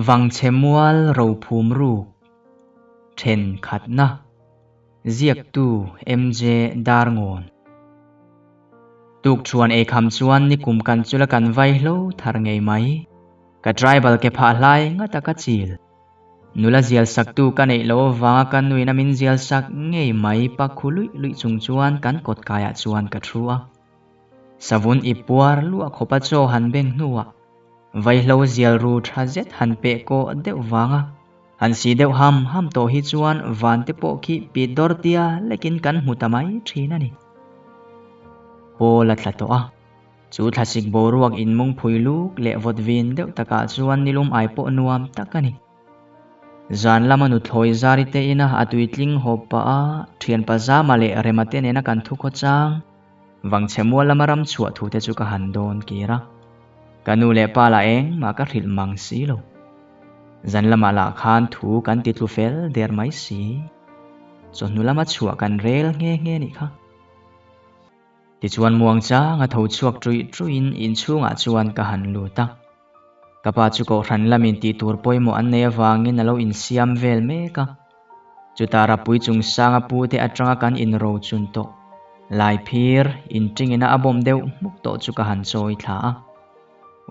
Vangchhe mual rophum ruk thenkhatna ziaktu MJ Darngawn. Tukṭhuan eikham chuan nikum kan chula kan vaihlo thar ngei mai. Ka tribal ke phah hlai ngata ka chil. Nula zial saktu ka neih loh avanga ka nuin a min zial sak ngei mai pa khu luih luih chung chuan kan kawt kaiah chuan ka thu a. Savun i puar luah khawpa chaw han beng hnuah vaihlo zial ru tha zet han peh kawh deuh vanga han si deuh ham ham tawh hi chuan van te pawh khi pit dawr tia lekin kan hmu ta mai thin a ni. Pawl a tla tawh a. Chu thlasik boruak inmung phui luk leh vawt vin deuh takah chuan nilum ai pawh nuam tak a ni. Zan lama nuthlawi zari te ina a tuitling hawp pah a, thianpa Zama leh Rema te nena kan thu khaw chang Vangchhe mual lama ram chhuah thu te chu ka han dawn kir a. Ka nu leh pa lah engmah ka hrilh mang si lo. Zan lamah lah khan thu kan ti tlu fel der mai si. Chawhnu lama chhuah kan rel nghe nghe nih kha. Tichuan muang chang a tho chhuak ṭuih ṭuihin inchhungah chuan ka han lut a. Ka pa chu kohhran lamin tih tur pawimawh an nei avangin a lo insiam vel mek a. Chutah Rapui chungsanga pu te atanga kan inro chun tawh. Lai phir inṭingina a bawm deuh hmuk tawh chu ka han chawi thla a.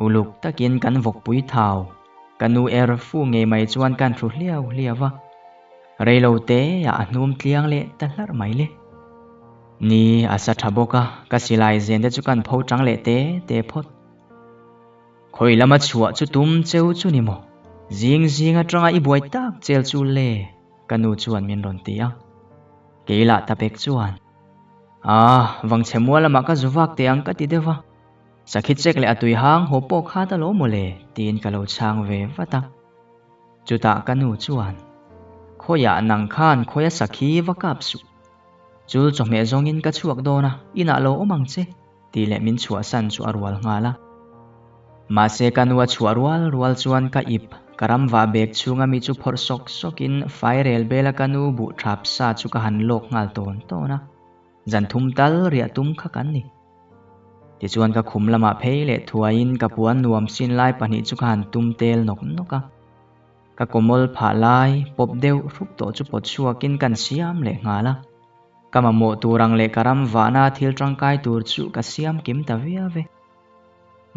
Uluk takin kan vawkpui thau, ka nu er fu ngei mai chuan kan thu hliau hliau a. Reilo te ah a hnum tliang leh ta hlarh mai le. Ni, a sa tha bawk a, ka silai zen te chu kan pho chang leh te te phawt. Khawi lama chhuah chu tum cheu chu ni maw? Zing zing atanga i buai tak chel chu le, ka nu chuan min rawn ti a. Kei lah ta pek chuan, Ah, vangchhe mual lamah ka zu vak teh ang ka ti deuh va. Sakhi chek leh a tui hang haw pawh kha ta lo maw le, tiin ka lo chhang ve vat a. Chutah ka nu chuan, Khawiah nang khan khawia sakhi va kap suh. Chul chawhmeh zawngin ka chhuak dawn a, inah lo awm ang che, tih leh min chhuahsan chu a rual nghal a. Mahse ka nu a chhuah rual rual chuan ka ip, ka ram vah bag chhunga mi chu phawrh sawk sawkin fairel bela ka nu buh thap sa chu ka han lawk nghal tawn tawn a. Zan thum tal riah tum kha kan ni. Tichuan ka khum lamah phei leh thuaiin ka puan nuam sin lai pahnih chu ka han tum tel nawk nawk a. Ka kawmawl phah lai pawp deuh hrup tawh chu pawt chhuakin kan siam leh nghal a. Ka mamawh tur ang leh ka ram vahna thil tangkai tur chu ka siam kim ta viau e.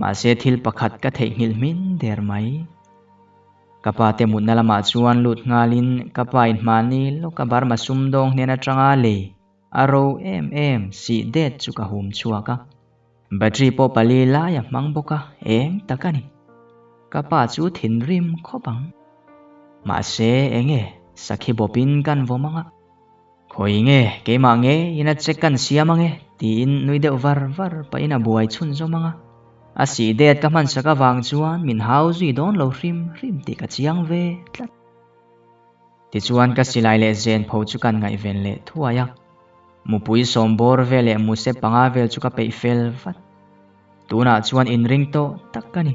Mahse thil pakhat ka theihnghilh hmin der mai. Ka pa te mutna lamah chuan lut nghalin ka pa in hmahni lawka Burma sumdawng hnen atanga lei a ro em em sih det chu ka hum chhuak a. Battery pawh pali lai a hmang bawk a, eng tak a ni. Ka pa chu thinrim khawp ang. Mahse enge sakhi bawpin kan vawm ang a. Khawi nge keimah nge ina check kan siam ang e tiin nui deuh var var pahin a buai chhunzawm ang a. A sih det ka hman sak avang chuan min hau zui dawn lo hrim hrim tih ka chiang ve tlat. Tichuan ka silai leh zen pho chu kan ngaihven leh thuai a. Mupui sawmbawr vel leh muse panga vel chu ka peih fel vat. Tunah chuan inring tawh tak ka ni.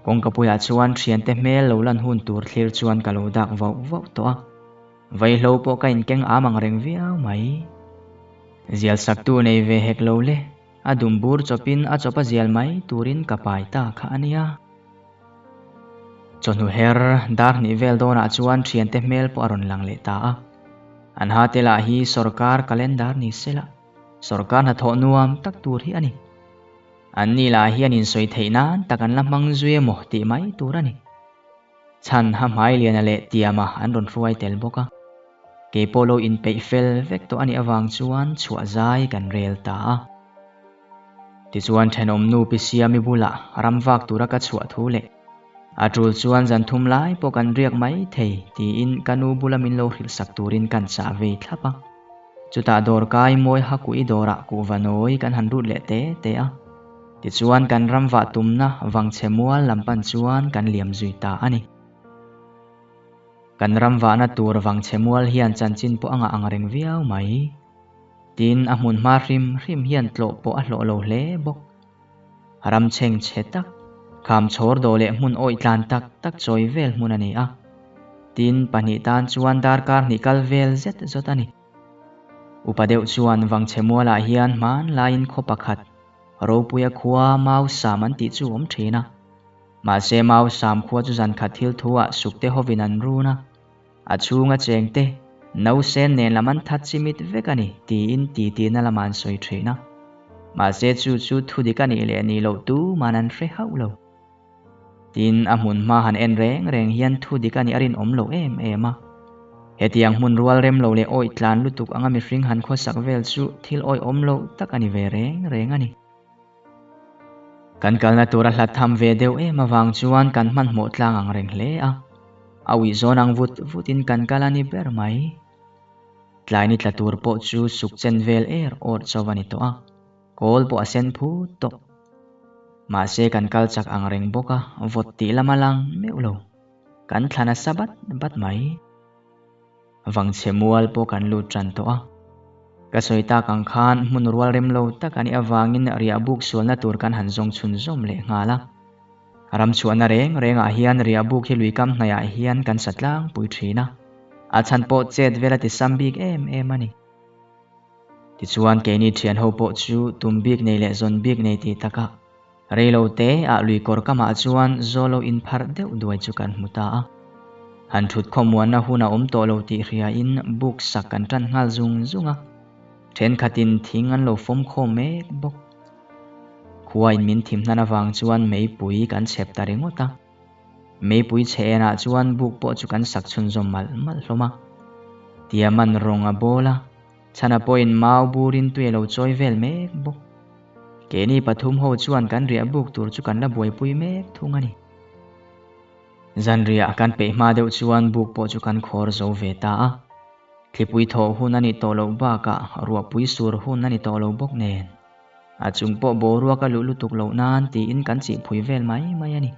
Kawngkapuiah chuan thiante hmel lo lan hun tur thlir chuan ka lo dak vauh vauh tawh a. Vaihlo pawh ka inkeng am ang reng viau mai. Zial saktu nei ve hek lo le, a dum bur chawpin a chawp a zial mai turin ka pai ta kha a nia. Chawhnu her dar hnih vel dawnah chuan thiante hmel pawh a rawn lang leh ta a. An ha te lah hi sorkar calendar ni se la, sorkar hnathawh nuam tak tur hi a ni. An ni lah hian insawi theih nan tak an la hmang zui emaw tih mai tur a ni. Chhan ha hmai liana leh tiama an rawn hruai tel bawk a. Kei pawh lo inpeih fel vek tawh a nih avang chuan chhuah zai kan rel ta a. Tichuan thenawm nu Pi Siami bulah ram vak tura ka chhuah thu leh a tul chuan zan thum lai pawh kan riak mai thei tiin ka nu bula min lo hrilh sak turin kan chah vei thlap a. Chutah dawr kai mawi Hakui dawrah kuhva nawi kan han rut leh te te a. Tichuan kan ram vah tumna Vangchhe mual lam pan chuan kan liam zui ta a ni. Kan ram vahna tur Vangchhe mual hian chanchin pawh a ngah ang reng viau mai. Tin, a hmun hma hrim hrim hian tlawh pawh a hlawh lo hle bawk. Ram chheng chhe tak, kham chhawr dawh leh hmun awih tlan tak tak chawi vel hmun a ni a. Tin, pahnih tan chuan darkar hnih kal vel zet zawt a ni. Upa deuh chuan Vangchhe mualah hian hmanlaiin khaw pakhat, Ropuia khua Mausam an tih chu awm thin a. Mahse Mau Sam khua chu zan khat thil thu ah sukte hovin an run a, a chhunga chengte nausen nen lam an that chimit vek a ni tiin titina lamah an sawi thin a. Mahse chu chu thudik a nih leh nih loh tuman an hre hauh lo. Tin, a hmun hma han en reng reng hian thu dik a nih a rinawm lo em em a. Hetiang hmun rual rem lo leh awih tlan lutuk anga mihring han khawsak vel chu thil awihawm lo tak a ni ve reng reng a ni. Kan kalna tura hlat tham ve deuh em avang chuan kan hmanhmawh tlang ang reng hle a. A uih zawn ang vut vutin kan kal a ni ber mai. Tlai ni tla tur pawh chu suk chen vel er awr chauh a ni tawh a. Kawl pawh a sen phut tawh. Mahse kan kal chak ang reng bawk a, vawt tih lam a lang meuh lo. Kan thla nasa bat bat mai. Vangchhe mual pawh kan lut tan tawh a. Ka sawi tak ang khan hmun rual rem lo tak a nih avangin riahbuk sualna tur kan han zawng chhun zawm leh nghal a. Ram chhuahna reng rengah hian riahbuk hi luikam hnaihah hian kan sa tlangpui thin a. A chhan pawh chet vel a ti sam bik em em a ni. Tichuan keini thian ho pawh chu tum bik nei leh zawn bik nei tih takah reilo te ah lui kawr kamah chuan zawlo in pharh deuh duai chu kan hmu ta a. Han thut khawmuanna hun a awm tawh lo tih hriain buk sak kan tan nghal zung zung a, thenkhatin thing an lo fawm khawm mek bawk. Khuain min thim hnan avang chuan meipui kan chhep ta ringawt a. Meipui chhe enah chuan buk pawh chu kan sak chhunzawm malh malh hlawm a. Tiaman rawng a bawl a, chhana pawhin mau burin tui a lo chawi vel mek bawk. Keini pathum ho chuan kan riah buk tur chu kan la buaipui mek thung a ni. Zanriah kan peih hma deuh chuan buk pawh chu kan khawr zo ve ta a. Thlipui thawh hun a nih tawh loh bakah ruahpui sur hun a ni tawh lo bawk nen. A chung pawh boruak a luh lutuk loh nan tiin kan chihphui vel mai mai a ni.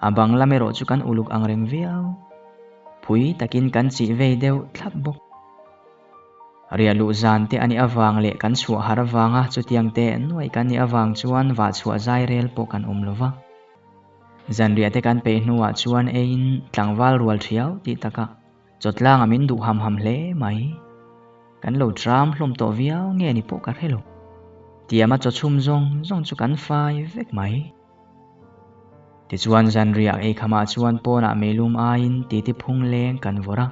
A bang lam erawh chu kan uluk ang reng viau. Phui takin kan chih vei deuh thlap bawk. Riah luh zan te a nih avang leh kan chhuah har avanga chutiang te nuaih kan nih avang chuan vah chhuah zai rel pawh kan awm lo va. Zanriah te kan peih hnuah chuan eiin tlangval rual thiau tih takah Chawtlangah min duh ham ham hle mai. Kan lo tram hlawm tawh viau nge ni pawh ka hre lo. Tiama chaw chhum zawng zawng chu kan fai vek mai. Tichuan zanriah eikhamah chuan pawnah meilum aiin titi phung leng kan vawrh a.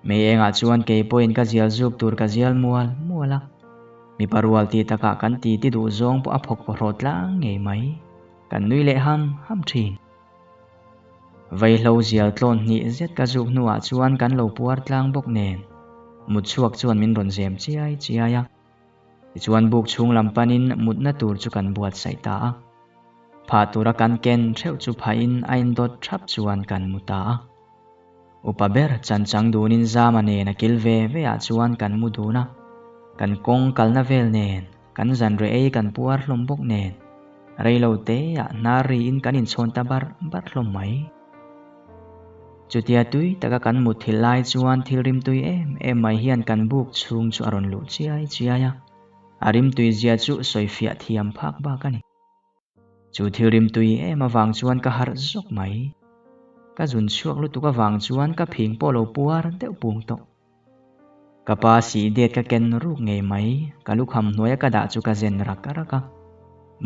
Mei engah chuan kei pawhin ka zial zuk tur ka zial mual mual a. Mipa rual tih takah kan titi duh zawng pawh a phawk pawhrawh tlang ngei mai. Kan nui leh ham ham thin. Vaihlo zial tlawn hnih zet ka zuk hnuah chuan kan lo puar tlang bawk nen mut chhuak chuan min rawn zem chiai chiai a. Tichuan buk chhung lam panin mutna tur chu kan buatsaih ta a. Phah tura kan ken theuh chu phahin a indawt thap chuan kan mu ta a. Upa ber chanchang dunin Zama nen a kil ve ve ah chuan kan mu dun a. Kan kawng kalna vel nen Kan zanreh ei kan puar hlawm bawk nen, reilo te ah hnar riin kan inchhawn ta bar bar hlawm mai. Chutia tui taka kan mut thil lai chuan thil rimtui em em mai hian kan buk chhung chu a rawn luh chiai chiai a, a rimtui zia chu sawifiah thiam phak bak a ni. Chu thil rimtui em avang chuan ka harh zawk mai. Ka zun chhuak lutuk avang chuan ka phing pawh lo puar deuh pung tawh. Ka pa sih det ka ken ruk ngei mai, ka lukham hnuaia ka dah chu ka zen rak rak a.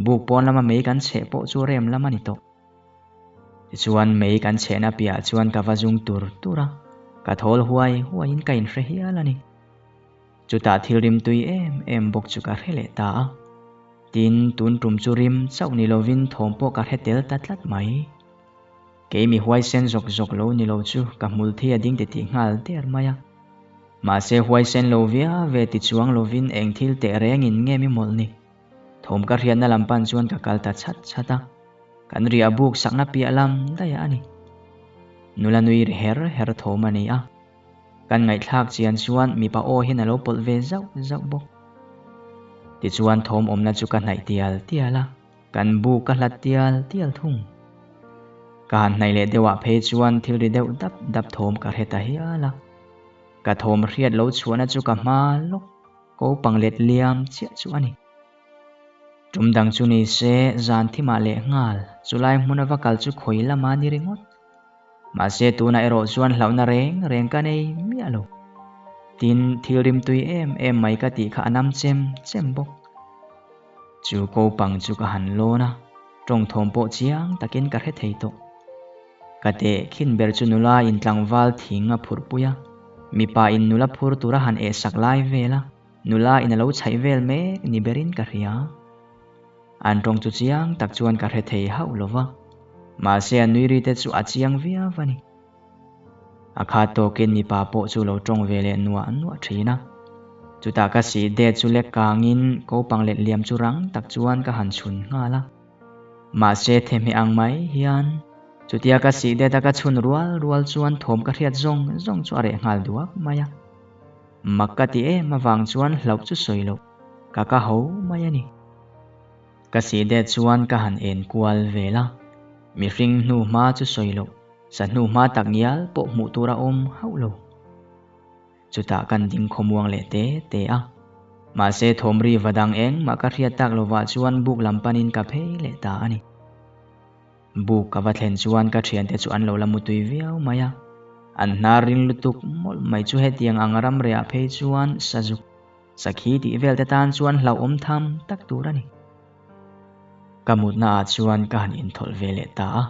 Buk pawn lama mei kan chheh pawh chu rem lam a ni tawh. Tichuan mei kan chhehna piahah chuan ka va zung tur tur a, ka thawl huai huaiin ka inhre hial a ni. Chutah thil rimtui em em bawk chu ka hre leh ta a. Tin, tun tum chu rim chauh ni lovin thawm pawh ka hre tel ta tlat mai. Kei mi huaisen zawk zawk lo ni lo chu ka hmul thi a ding titih nghal der mai a. Mahse huaisen lo via ve ti chuang lovin eng thil teh rengin nge mi mawlh ni? Thawm ka hriatna lam pan chuan ka kal ta chhat chhat a. Kan riah buk sakna piah lam daih a ni. Nula nui ri her her thawm a ni a. Kan ngaihthlak chian chuan mipa aw hian a lo pawlh ve zauh zauh bawk. Tichuan thawm awmna chu ka hnaih tial tial a. Kan bu ka hlat tial tial thung. Ka han hnaih leh deuhah phei chuan thil ri deuh dap dap thawm ka hre ta hial a. Ka thawm hriat lo chhuahna chu ka hma lawk ko pang let liam chiah chu a ni. Tum dang chu ni se zan thimah leh nghal chulai hmuna va kal chu khawi lama ni ringawt. Mahse tunah erawh chuan hlauhna reng reng ka nei miah lo. Tin, thil rimtui em em mai ka tih kha a nam chem chem bawk. Chu kopang chu ka han lawn a. Tawng thawm pawh chiang takin ka hre thei tawh. Ka teh khin ber chu nula in tlangval thing a phurhpui a, mipa in nula phur tura han ehsak lai vel a, nula in a lo chhaih vel mek ni berin ka hria. An tawng chu chiang tak chuan ka hre thei hauh lo va, mahse a nui ri te chu a chiang viau a ni. A khat tawkin mipa pawh chu lo tawng ve leh nuah nuah thin a. Chutah ka sih det chu lek kangin kopang let liam chu rang tak chuan ka han chhun nghal a. Mahse thehmeh ang mai hian chutia ka sih det a ka chhun rual rual chuan thawm ka hriat zawng zawng chu a reh nghal duak mai a. Mak ka ti em avang chuan hlauh chu sawi loh ka ka ho mai a ni. Ka sih det chuan ka han en kual vel a, mihring hnu hma chu sawi loh Sa hnu hma tak ngial pawh hmuh tur a awm hauh lo. Chutah kan ding khawmuang leh te te a. Mahse thawmri va dang engmah ka hriat tak lovah chuan buk lam panin ka phei leh ta a ni. Buk ka va thlen chuan ka thiante chu an lo la mutui viau mai a. An hnar ring lutuk mawlh mai chu hetiang ang ram rehah phei chuan sazuk, sakhi tih vel te tan chuan hlauhawm tham tak tur a ni. Ka mutna ah chuan ka han inthawlh ve leh ta a.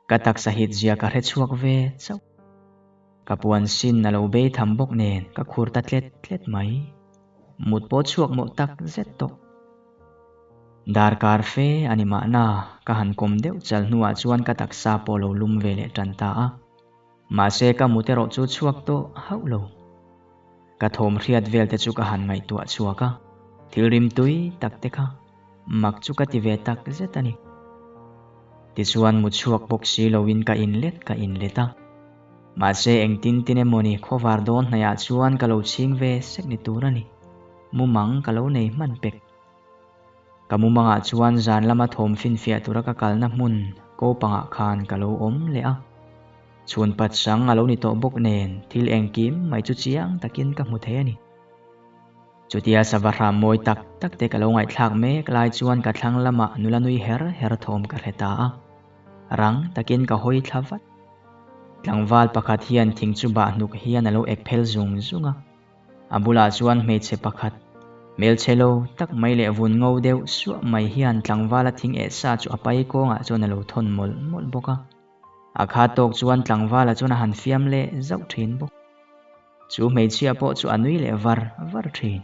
Ka taksa hit zia ka hre chhuak ve chauh. Ka puan sin a lo bei tham bawk nen ka khur ta tlet tlet mai. Mut pawh chhuak mawh tak zet tawh. Darkar fe a ni mahna ka han kawm deuh chal hnuah chuan ka taksa pawh lo lum ve leh tan ta a. Mahse ka mut erawh chu chhuak tawh hauh lo. Ka thawm hriat vel te chu ka han ngaihtuah chhuak a, thil rim tui tak te kha mak chu ka ti ve tak zet a ni. Tichuan mu chhuak bawk si loin ka inlet ka inlet a. Mahse engtin tin emawni khawvar dawn hnaihah chuan ka lo chhing ve sek ni tur a ni. Mumang ka lo nei hman pek. Ka mumangah chuan zan lama thawm finfiah tura ka kalna hmun kopangah khan ka lo awm leh a. Chhun pat sang a lo ni tawh bawk nen thil engkim mai chu chiang takin ka hmu thei a ni. Chutia sava hram mawi tak tak te ka lo ngaihthlak mek lai chuan ka thlang lamah nula nui her her thawm ka hre ta a. Rang takin ka hawi thla vat. Tlangval pakhat hian thing chu bah hnuk hian a lo ek phel zung zung a. A bulah chuan hmeichhe pakhat, hmelchhe lo tak mai leh vun ngo deuh suah mai hian tlangvala thing eh sa chu a pai kawngah chuan a lo thawn mawlh mawlh bawk a. A kha tawk chuan tlangvala chuan a han fiam leh zauh thin bawk. Chu hmeichhia pawh chu a nui leh var var thin.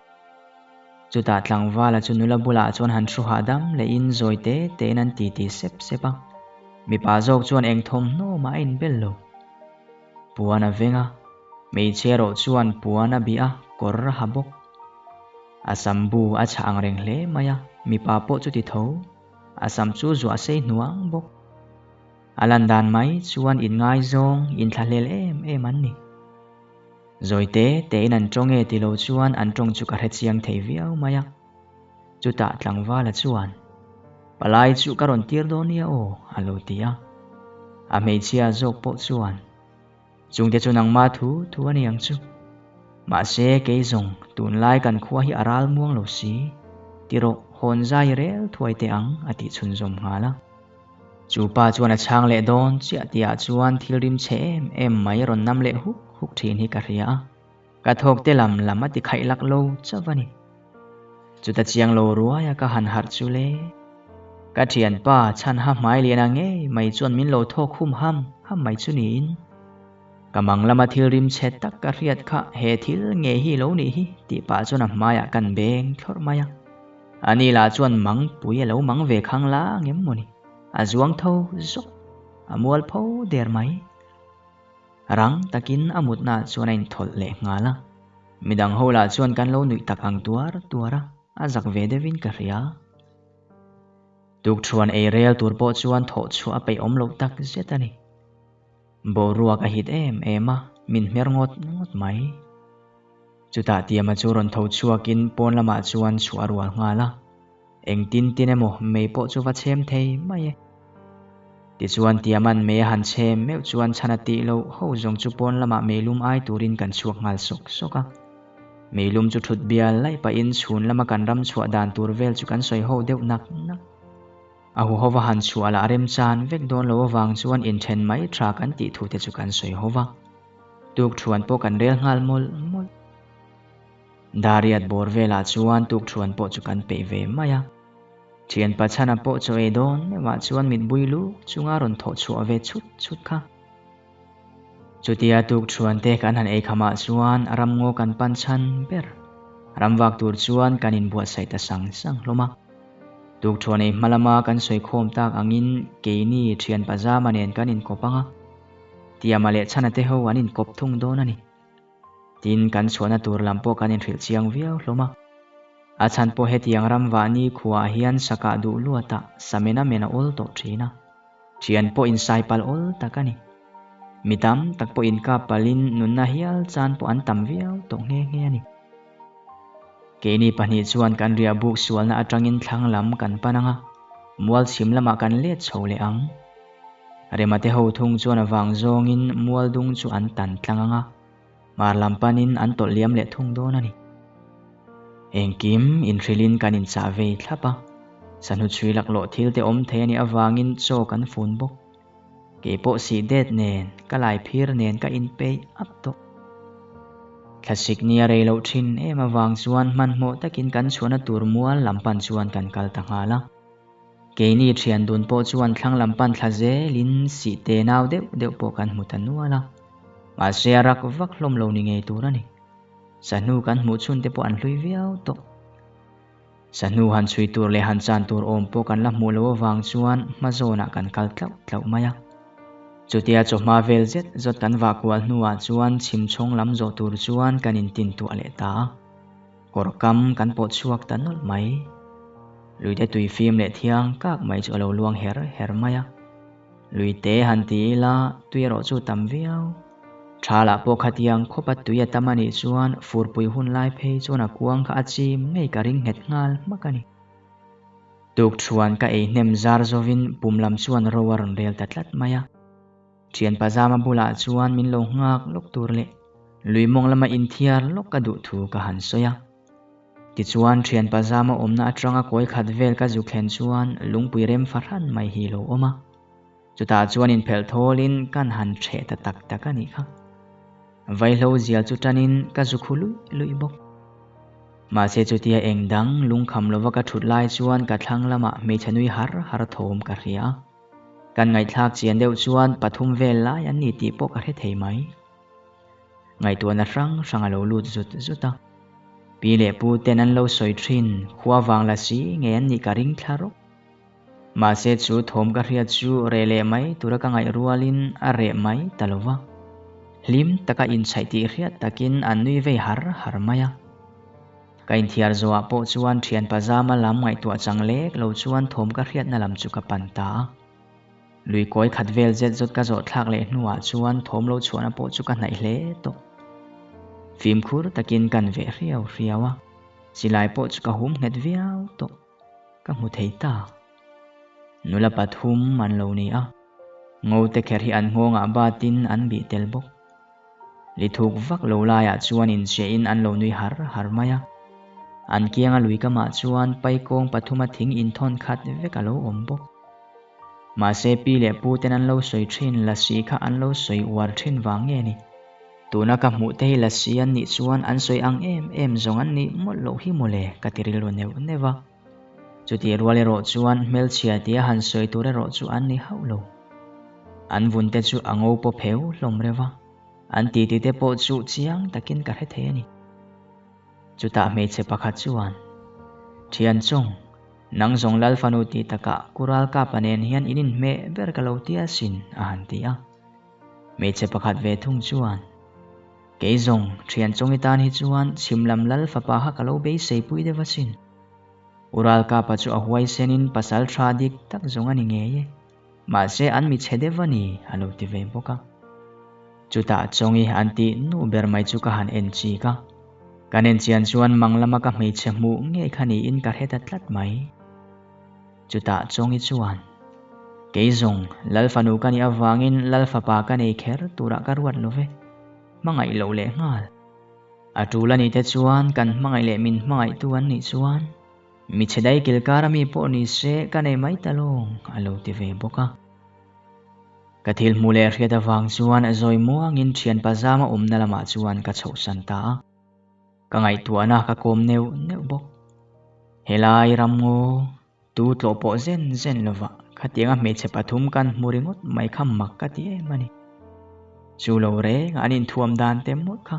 Chutah tlangvala chu nula bulah chuan han hru hahdam lehin zawi te tein an titi sep sep a. Mipa zawk chuan eng thawmhnaw mah a inbel lo. Puan a veng a, hmeichhia erawh chuan puan a bih a, kawr a ha bawk. A sam bu a chhah ang reng hle mai a, mipa pawh chu ti tho. A sam chu zuah sei hnuang bawk. A lan dan mai chuan inngaizawng, inthlahlel em em an ni. Zawi te tein an tawng e ti lo chuan an tawng chu ka hre chiang thei viau mai a. Chutah tlangvala chuan, Palai chu ka rawn tir dawn nia aw, a lo ti a. A hmeichhia zawk pawh chuan, Chungte chu nangma thu thu a ni ang chu. Mahse, kei zawng tunlai kan khua hi a ral muang lo si. Ti rawh, hawn zai rel thuai teh ang, a tih chhunzawm nghal a. Chu pa chuan a chhang leh dawn chiah tihah chuan thil rim chhe em em mai rawn nam leh huk huk thin hi ka hria a. Ka thawk te lam lam a ti khaih lak lo chauh a ni. Chuta chiang lo ruaia ka han harh chu le. Ka thianpa chhan ha hmai lian a ngei mai chuan min lo thawk hum ham ham mai chu niin. Ka mang lama thil rim chhe tak ka hriat kha he thil nge hi lo nih hi tih pah chuan a hmaiah kan beng thlawrh mai a. Ani lah chuan mang pui a lo mang ve khang la ngem maw ni. A zuang tho zawk. A mual pho der mai. Rang takin a mutnaah chuan a inthawlh leh nghal a. Midang ho lah chuan kan lo nuih tak ang tuar tuar a, a zak ve deuhin ka hria. Tukṭhuan ei rel tur pawh chuan thawh chhuah a peih awm loh tak zet a ni. Boruak a hit em em a, min hmer ngawt ngawt mai. Chutah Tiama chu rawn tho chhuakin pawn lamah chuan chhuah a rual nghal a. Engtin tin emaw mei pawh chu va chhem thei mai e. Tichuan Tiaman mei a han chhem meuh chuan chhan a tih loh ho zawng chu pawn lamah meilum ai turin kan chhuak nghal sawk sawk a. Meilum chu thut bial laih pahin chhun lama kan ram chhuah dan tur vel chu kan sawi ho deuh nak nak. A huhova han chhuah lah remchan vek dawn lo avang chuan inthen mai tha kan tih thu te chu kan sawi ho va. Tukthuan pawh kan rel nghal mawlh mawlh. Dariat bawr velah chuan tukthuan pawh chu kan peih ve mai a. Thianpa chhana pawh chaw ei dawn meuhah chuan mit bui luk chunga rawn thawh chhuah ve chhut chhut kha. Chutia tukṭhuan te kan han ei khamah chuan ramngaw kan pan chhan ber. Ramvak tur chuan kan inbuatsaih ta sang sang hlawm a. Tukṭhuan ei hma lama kan sawi khawm tak angin keini thianpa Zama nen kan inkawp ang a, Tiama leh Chhana te ho an inkawp thung dawn a ni. Tin, kan chhuahna tur lam pawh kan inhrilh chiang viau hlawm a. A chhan pawh hetiang ramvah ni khuaah hian sakah duh luatah sa mena men a awl tawh thin a. Thian pawh insai palh awl tak a ni. Mi tam tak pawh inkap palhin nunna hial chan pawh an tam viau tawh nghe nghe a ni. Keini pahnih chuan kan riah buk sualna atangin thlang lam kan pan ang a, mual chhim lamah kan let chho leh ang. Remate ho thung chuan a vang zawngin mual dung chu an tan tlang ang a, hmar lam panin an tawlh liam leh thung dawn a ni. Engkim inhrilhin kan inchah vei thlap a, sahnu chhui laklawh thil te awm thei a nih avangin chaw kan fun bawk. Kei pawh sih det nen, ka lai phir nen ka inpeih ap tawh. Thlasik ni a rei loh thin em avang chuan hmanhmawh takin kan chhuahna tur mual lam pan chuan kan kal ta nghal a. Keini thian dun pawh chuan thlang lam pan thla zelin sih te nau deuh deuh pawh kan hmu ta nual a. Mahse a rak vak hlawm lo ni ngei tur a ni. Sahnu kan hmuh chhun te pawh an hlui viau tawh. Sahnu han chhui tur leh han chan tur awm pawh kan la hmuh loh avang chuan hma zawnah kan kal tlauh tlauh mai a. Chutia chawhma vel zet zawt kan vah kual hnuah chuan chhim chhawng lam zawh tur chuan kan intintuah leh ta a. Kawr kam kan pawh chhuak ta nawlh mai. Luite tui fim leh thiang kak mai chu a lo luang her her mai a. Luite han ti ila tui erawh chu tam viau. Thalah pawh khatiang khawpa tui a tam a nih chuan furpui hun lai phei chuan a kuang kha a chim ngei ka ring nghet nghal hmak a ni. Tukṭhuan ka ei hnem zar zovin pum lam chuan ro a rawn rel ta tlat mai a. Thianpa Zama bulah chuan min lo nghak lawk tur leh lui mawng lama inthiar lawk ka duh thu ka han sawi a. Tichuan thianpa Zama awmna atanga kawi khat vel ka zuk thlen chuan lungpui rem fahran mai hi lo awm a. Chutah chuan inphelh thawlin kan han ṭheh ta tak tak a nih kha. Vaihlo zial chu ṭanin ka zu khu luih luih bawk. Mahse chutia eng dang lungkham lova ka ṭhut lai chuan ka thlang lamah hmeichhe nui har har thawm ka hria a. Kan ngaihthlak chian deuh chuan pathum vel lai an ni tih pawh ka hre thei mai. Ngaihtuahna hrang hrang a lo lut zut zut a. Pi leh pu ten an lo sawi ṭhin khua vang la si nge an nih ka ring thla rawk. Mahse chu thawm ka hriat chu reh leh mai tura ka ngaih rualin a reh mai ta lo va. Hlim taka inchhaih tih hriat takin an nui vei har har mai a. Ka inthiar zawhah pawh chuan thianpa Zama lam ngaihtuah chang lek lo chuan thawm ka hriatna lam chu ka pan ta a. Lui kawi khat vel zet zawt ka zawh thlak leh hnuah chuan thawm lo chhuahna pawh chu ka hnaih hle tawh. Fimkhur takin kan veh hriau hriau a, silai pawh chu ka hum nghet viau tawh. Ka hmu thei ta. Nula pathum an lo ni a, ngote kher hi an nghawngah batin an bih tel bawk. Lithuk vak lo laiah chuan inchhiahin an lo nui har har mai a. An kianga lui kamah chuan paikawng pathuma thing inthawn khat vek a lo awm bawk. Mahse pi leh pu ten an lo sawi thin lasi kha an lo sawi uar thin vang nge ni? Tuna ka hmuh te hi lasi an nih chuan an sawi ang em em zawng an nih mawlh loh hi mawle ka ti rilru neuh neuh a. Chutih rual erawh chuan hmelchhia tia han sawi tur erawh chu an ni hauh lo. An vun te chu a ngo paw pheu hlawm reuh a, an titi te pawh chu chiang takin ka hre thei a ni. Chutah hmeichhe pakhat chuan, Thian chung, nang zawng Lal fanu tih takah Kural Kapa nen hian in inhmeh ber ka lo ti asin, a han ti a. Hmeichhe pakhat ve thung chuan, Kei zawng, thian chung i tan hi chuan chhim lam Lal fapa kha ka lo beisei pui deuh asin. Ural Kapa chu a huaisenin pasal tha dik tak zawng a ni ngei e. Mahse an mi chhe deuh a ni, a lo ti ve bawk a. Chutah Chawngi an tih nu ber mai chu ka han en chik a. Kan en chian chuan mang lama ka hmeichhe hmuh ngei kha niin ka hre ta tlat mai. Chutah Chawngi chuan, Kei zawng, Lal fanu ka nih avangin Lal fapa ka nei kher turah ka ruat lo ve. Hmangaih loh leh nghal. A tul a nih te chuan kan hmangaih leh min hmangaihtu an nih chuan, Mi chhe dai kilkar ami pawh ni se ka nei mai ta lawng, a lo ti ve bawk a. Ka thil hmuh leh hriat avang chuan zawi muangin thianpa zama awmna lamah chuan ka chhohsan ta a. Ka ngaihtuahna ka kawm neuh neuh bawk. Helai ramngaw. Tu tlawh pawh zen zen lova khatianga hmeichhe pathum kan hmu ringawt mai kha mak ka ti em a ni. Chu lo reng an inthuam dan te mawlh kha.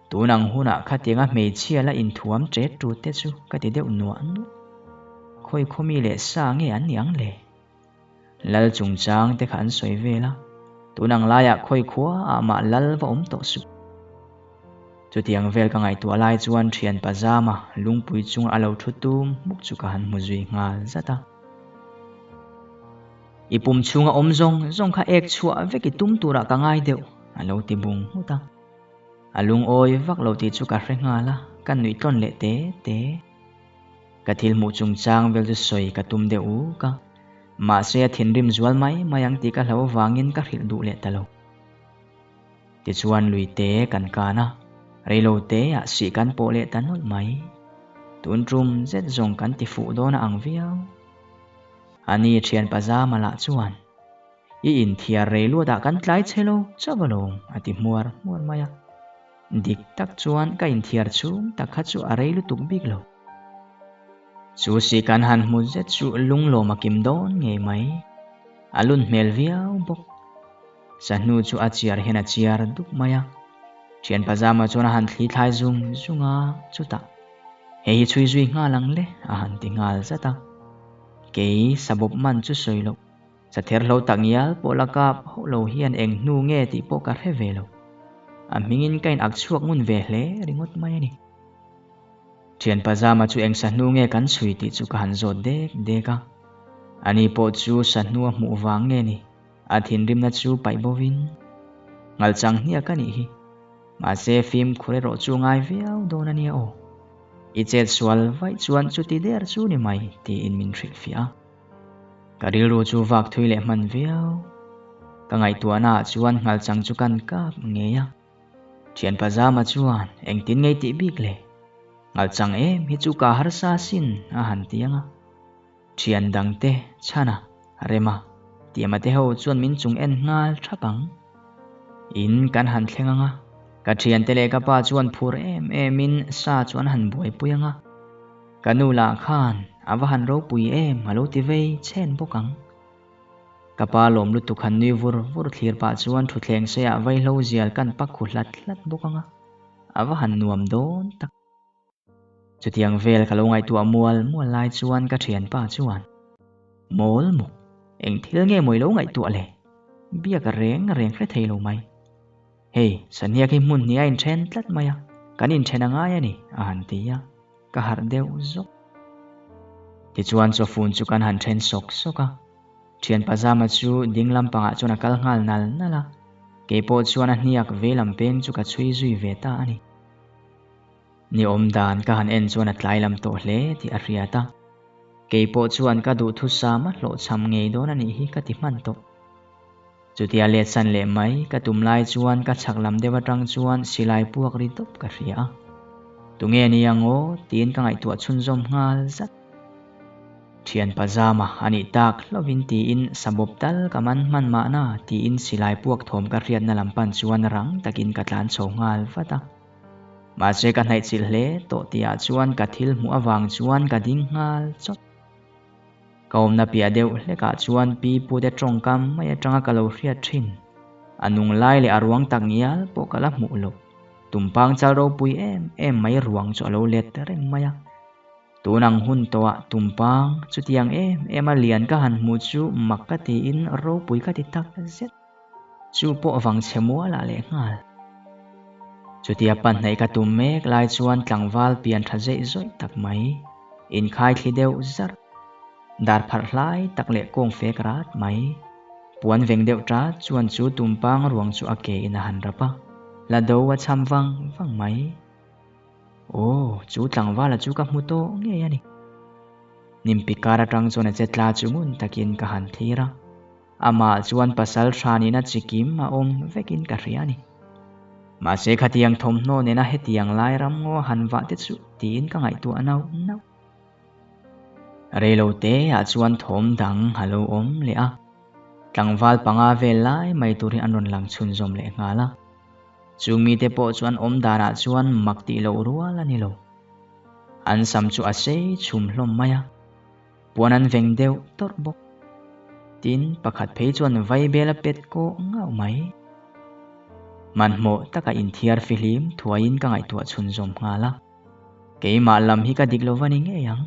Tun ang hunah khatianga hmeichhia la inthuam ṭet ṭut te chu ka ti deuh nuah nuah. Khawi khawmi leh sa nge an ni ang le? Lal chungchang te kha an sawi vel a, tun ang laiah khawi khua ah mah lal va awm tawh suh. Chutiang vel ka ngaihtuah lai chuan thian pazama lungpui chunga a lo thu tum hmuk chu ka han hmu zui nghal zat a. I pum chhunga awm zawng zawng kha ek chhuah vek i tum turah ka ngai deuh, a lo ti bung nghut a. A lungawi vak lo tih chu ka hre nghal a, ka nuih tlawn leh te te. Ka thil hmuh chungchang vel chu sawi ka tum deuh uk a, mahse a thinrim zual mai mai ang tih ka hlau avangin ka hrilh duh leh ta lo. Tichuan lui te kan kan a, reilo te ah sih kan pawh leh ta nawlh mai. Tun tum zet zawng kan ti fuh dawn a ang viau. Ani thian pazama lah chuan, I inthiar rei luat ah kan tlai che lo chauh alawm a ti hmuar hmuar mai a. Dik tak chuan ka inthiar chhung tak kha chu a rei lutuk bik lo. Chu si kan han hmu zet chu lunglawm a kim dawn ngei mai. A lun hmel viau bawk. Sahnu chu a chiar hian a chiar dup mai a. Thian pazama chuan a han thli thlai zung zung a, chutah, Hei hi chhui zui nghal ang le, a han ti nghal zat a. Kei sabawp man chu sawi loh. Sather hlo tak ngial pawh la kap hauh lo hian eng hnu nge tih pawh ka hre ve lo. A hmingin ka in ak chhuak ngun ve hle ringawt mai a ni. Thian pazama chu eng sahnu nge kan chhui tih chu ka han zawt dek dek a. Ani pawh chu sahnu a hmuh vang nge ni, a thinrimna chu paih bovin ngalchang hniak a nih hi. Mahse fimkhur erawh chu ngai viau dawn a nia aw. I chet sual vaih chuan chuti der chu ni mai tiin min hrilhfiah a. Ka rilru chu vak thui leh hman viau. Ka ngaihtuahna ah chuan nghalchang chu kan kap ngei a. Thianpa Zama chuan engtin ngei tih bik le? Nghalchang em hi chu ka harsa sin a han ti ang a. Thian dangte chhana rema tiama te ho chuan min chung en nghal thap ang. In kan han thleng ang a, ka thiante leh ka pa chuan phur em em in sa chu an han buaipui ang a. Ka nu lah khan a va han ropui em a lo ti vei chhen bawk ang. Ka pa lawm lutuk han nui vur vur thlir pah chuan thutthleng seiah vaihlo zial kan pak khu hlat hlat bawk ang a, a va han nuam dawn tak. Chutiang vel ka lo ngaihtuah mual mual lai chuan ka thianpa chuan, Mawl muk, eng thil nge maw i lo ngaihtuah le? Biak reng reng hre thei lo mai. Hei, Sania khi hmun hnih a inthen tlat mai a, kan inthen a ngai a ni, a han ti a, ka harh deuh zawk. Tichuan chawfun chu kan han then sawk sawk a, thian pazama chu ding lampangah chuan a kal nghal nal nal a, kei pawh chuan a hniak vei lam peng chu ka chhui zui ve ta a ni. Ni awm dan ka han en chuan a tlai lam tawh hle tih a hriat a, kei pawh chuan ka duhthusam a hlawhchham ngei dawn a nih hi ka ti hman tawh. Chutia let san leh mai ka tum lai chuan ka chhak lam deuh atang chuan silai puak ri tawp ka hria a. Tunge ni ang aw tiin ka ngaihtuah chhunzawm nghal zat. Thian pazama a nih tak hlauhin tiin sabawp tal ka man hman mahna tiin silai puak thawm ka hriatna lam pan chuan rang takin ka tlan chho nghal vat a. Mahse ka hnaihchilh hle tawh tihah chuan ka thil hmuh avang chuan ka ding nghal chawt. Ka awmna piah deuh hlekah chuan pi pute tawngkam mai atanga ka lo hriat thin. A nung lai leh a ruang tak ngial pawh ka la hmuh loh. Tumpang chal ropui em em mai ruang chu a lo let ta reng mai a. Tun ang hun tawhah tumpang chutiang em em a lian ka han hmuh chu mak ka tiin ropui ka ti tak zet. Chu pawh vang chhe mualah leh nghal. Chutia panhnaih ka tum mek lai chuan tlangval pian tha zeih zawih tak mai, inkhai thli deuh zarh, dar pharh hlai tak leh kawng fek rat mai, puan veng deuh tat chuan chu tumpang ruang chu a ke in a han rap a, la do a cham vang vang mai. Aw, chu tlangvala chu ka hmu tawh ngei a ni. Nimpi kar atang chuan a che tla chu ngun takin ka han thlir a. Amah chuan pasal hranina chi kim a awm vekin ka hria a ni. Mahse khatiang thawmhnaw nena hetiang lai ram ngaw han vah te chu tiin ka ngaihtuah nauh nauh. Reilo te ah chuan thawm dang a lo awm leh a, tlangval panga vel lai mai tur hi an rawn lang chhunzawm leh nghal a. Chung mite pawh chu an awm danah chuan mak tih loh rual a ni lo. An sam chu a sei chhum hlawm mai a. Puan an veng deuh tawrh bawk. Tin, pakhat phei chuan vaibel a pet kawh ngauh mai. Hmanhmawh taka inthiar fihlim thuaiin ka ngaihtuah chhunzawm nghal a. Keimah lam hi ka dik lo va ni ngei ang.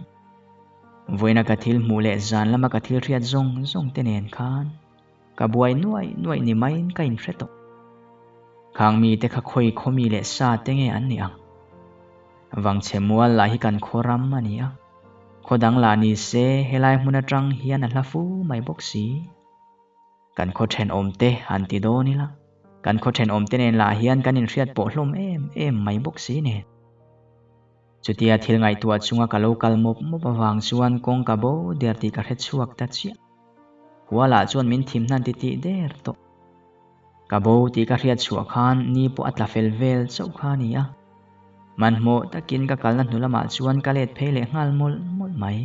Vawiina ka thil hmuh leh zan lama ka thil hriat zawng zawng te nen khan ka buai nuaih nuaih ni maiin ka inhre tawh. Khang mite kha khawi khawmi leh sa te nge an nih ang? Vangchhe mual lah hi kan khaw ram a ni a, khaw dang lah ni se helai hmun atang hian a hla fu mai bawk si. Kan khaw thenawmte han ti dawn ila, kan khaw thenawmte nen lah hian kan inhriat pawh hlawm em em mai bawk si nen. Chutia thil ngaihtuah chunga ka lo kal mawp mawp avang chuan kawng ka bo der tih ka hre chhuak ta chiah. Hualah chuan min thim hnan titih der tawh. Ka bo tih ka hriat chhuah khan ni pawh a tla fel vel chauh kha a ni a. Hmanhmawh takin ka kalna hnu lamah chuan ka let phei leh nghal mawlh mawlh mai.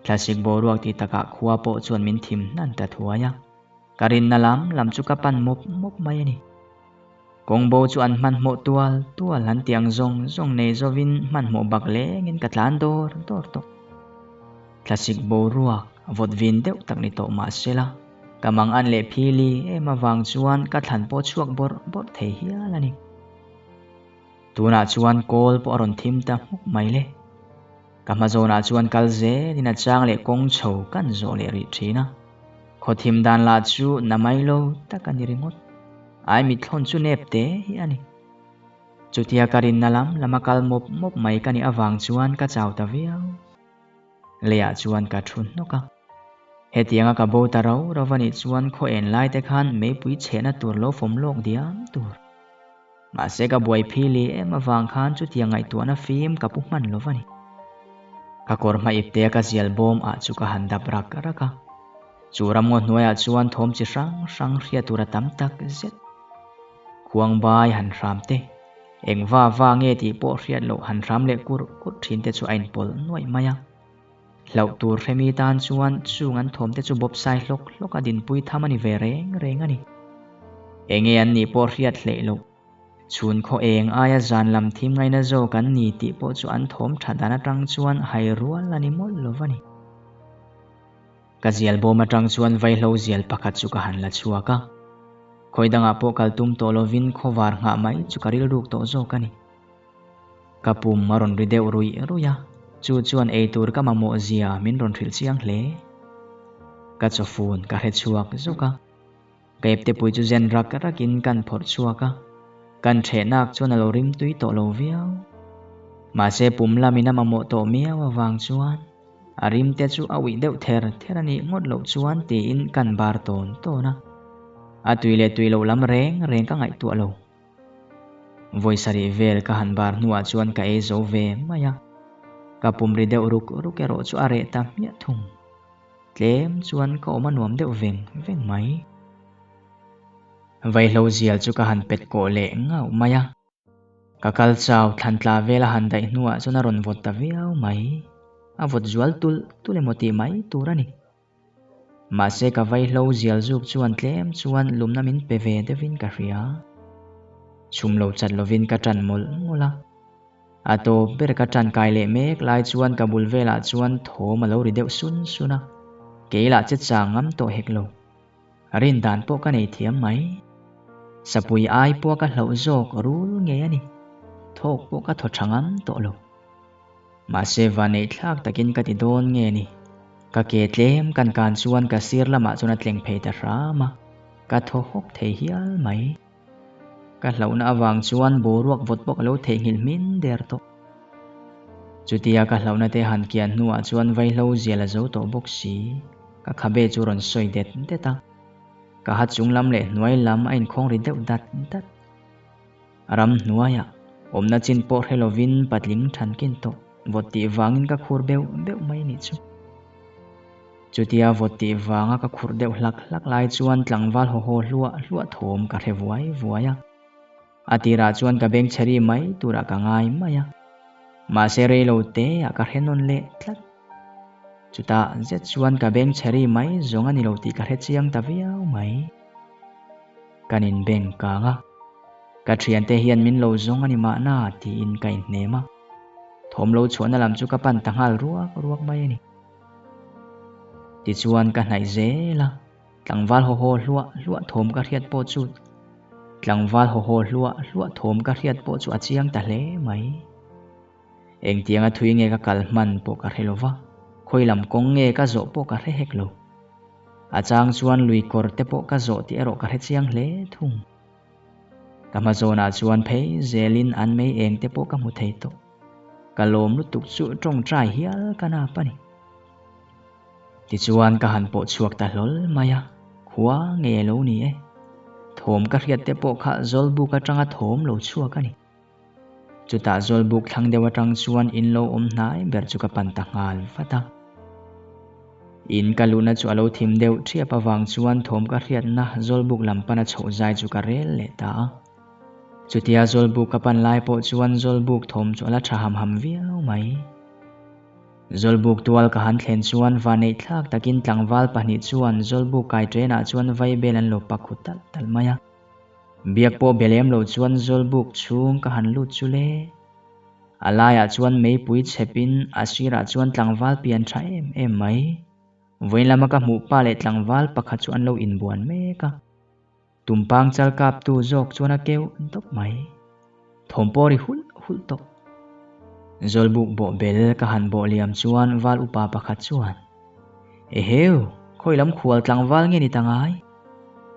Thlasik boruak tih takah khua pawh chuan min thim hnan ta thuai a. Ka rinna lam lam chu ka pan mawp mawp mai a ni. Kawngbo chu an hmanhmawh tual tual an tih ang zawng zawng nei zovin hmanhmawh bak lengin ka tlan dawr dawr tawh. Thlasik boruak vawt vin deuh tak ni tawh mah sela, ka mang an leh phili em avang chuan ka thlan pawh chhuak bawrh bawrh thei hial a ni. Tunah chuan kawl pawh a rawn thim ta hmuk mai le. Ka hma zawnah chuan kal zelin a chang leh kawng chho kan zawh leh rih thin a. Khaw thim dan lah chu na mai lo tak a ni ringawt. Ai mithlawn chu nep te hi a ni. Chutia ka rinna lam lama kal mawp mawp mai ka nih avang chuan ka chau ta viau. Leiah chuan ka thu hnawk a. Hetianga ka bo ta rau rau a nih chuan khaw en lai te khan meipui chhehna tur lo fawm lawk diam tur. Mahse ka buai phili em avang khan chutiang ngaihtuahna fim ka pu hman lo va ni. Ka kawr hma ipte a ka zial bawm ah chu ka han dap rak rak a. Chu ramngaw hnuaiah chuan thawm chi hrang hrang hriat tur a tam tak zet. Khuangbai han hram te, eng va va nge tih pawh hriat loh han hram leh kurh kurh thin te chu a inpawlh nuaih mai a. Hlauh tur hremi tan chuan chung an thawm te chu bawpsai hlawk hlawk a dinpui tham a ni ve reng reng a ni. Enge an nih pawh hriat hleih loh. Chhun khaw eng aia zan lam thim ngaina zawk an ni tih pawh chu an thawm tha dan atang chuan hai rual a ni mawlh lo va ni. Ka zial bawm atang chuan vaihlo zial pakhat chu ka han la chhuak a. Khawi dangah pawh kal tum tawh lovin khawvar nghah mai chu ka rilruk tawh zawk a ni. Ka pum a rawn ri deuh ruih ruih a, chu chuan eitur ka mamawh zia min rawn hrilh chiang hle. Ka chawfun ka hre chhuak zuk a, ka iptepui chu zen rak rakin kan phawrh chhuak a, kan ṭhehnak chuan a lo rim tui tawh lo viau. Mahse pum lamin a mamawh tawh miau avang chuan a rim te chu a uih deuh ther ther a nih ngawt loh chuan tiin kan bar tawn tawn a. A tui leh tui loh lam reng reng ka ngaihtuah lo. Vawi sarih vel ka han bar hnuah chuan ka ei zo ve mai a, ka pum ri deuh ruk ruk erawh chu a reh ta hmiah thung. Tlem chuan ka awm a nuam deuh veng veng mai. Vaihlo zial chu ka han pet kawh leh ngauh mai a, ka kal chau thlan tla vel a han daih hnuah chuan a rawn vawt ta viau mai. A vawt zual tulh tulh emaw tih mai tur a ni. Mahse ka vaihlo zial zuk chuan tlem chuan lumna min pe ve deuhin ka hria. Chhum lo chat lovin ka tan mawlh mawlh a. A tawp ber ka tan kai leh mek lai chuan ka bul velah chuan thawm a lo ri deuh sun sun a. Kei lah che chang ngam tawh hek lo. Rin dan pawh ka nei thiam mai. Sapui ai pawh ka hlauh zawk rul ngei a ni. Thawk pawh ka thaw tha ngam tawh lo. Mahse vaneih thlak takin ka ti dawn nge ni? Ka ke tlem kan kan chuan ka sir lamah chuan a tleng phei ta hram a, ka thaw hawk thei hial mai. Ka hlauhna avang chuan boruak vawt pawh ka lo theihnghilh hmin der tawh. Chutia ka hlauhna te han kian hnuah chuan vaihlo zial a zo tawh bawk si, ka khabe chu rawn sawi det det a. Ka ha chung lam leh hnuai lam a inkhawng ri deuh dat dat. Ram hnuaiah awmna chin pawh hre lovin patling thankin tawh vawt tih vangin ka khur beuh beuh mai nih chu. Chutia vawt tih vanga ka khurh deuh hlak hlak lai chuan tlangval haw haw hluah hluah thawm ka hre vuai vuai a. A tirah chuan ka beng chhe ri mai turah ka ngai mai a. Mahse rei lo te ah ka hre nawn leh tlat. Chutah zet chuan ka beng chhe ri mai zawng a ni lo tih ka hre chiang ta viau mai. Kan inbeng kang a, ka thiante hian min lo zawng a ni mahna tiin ka inhnem a. Thawm lo chhuahna lam chu ka pan ta nghal ruak ruak mai a ni. Tichuan ka hnaih zel a, tlangval haw haw hluah hluah thawm ka hriat pawh chu tlangval haw haw hluah hluah thawm ka hriat pawh chu a chiang ta hle mai. Engtianga thui nge ka kal hman pawh ka hre lo va, khawi lam kawng nge ka zawh pawh ka hre hek lo. A chang chuan lui kawr te pawh ka zawh tih erawh ka hre chiang hle thung. Ka hma zawnah chuan phei zelin an mei eng te pawh ka hmu thei tawh. Ka lawm lutuk chu tawngtai hial ka nap a ni. Tichuan ka han pawh chhuak ta hlawl mai a, khua nge lo ni e. Thawm ka hriat te pawh kha Zawlbuk atanga thawm lo chhuak a ni. Chutah Zawlbuk thlang deuh atang chuan in lo awm hnai ber chu ka pan ta nghal vat a. In ka luhna chu a lo thim deuh thiap avang chuan thawm ka hriatna Zawlbuk lam pana chhoh zai chu ka rel leh ta a. Chutia Zawlbuk ka pan lai pawh chuan Zawlbuk thawm chu a la tha ham ham viau mai. Zawlbuk tual ka han thlen chuan vaneih thlak takin tlangval pahnih chuan Zawlbuk kai ṭenah chuan vaibel an lo pak hu talh talh mai a. Biak pawh be lem lo chuan Zawlbuk chhung ka han lut chu le. A laiah chuan meipui chhepin a sirah chuan tlangval pian tha em em mai. Vawiin lama ka hmuh pa leh tlangval pakhat chu an lo inbuan mek a. Tumpang chal kaptu zawk chuan a keuh dawp mai. Thawm pawh ri hulh hulh tawh. Zawlbuk bawh bel ka han bawh liam chuan val upa pakhat chuan, Eheu, khawi lam khual tlangval nge ni ta ngai?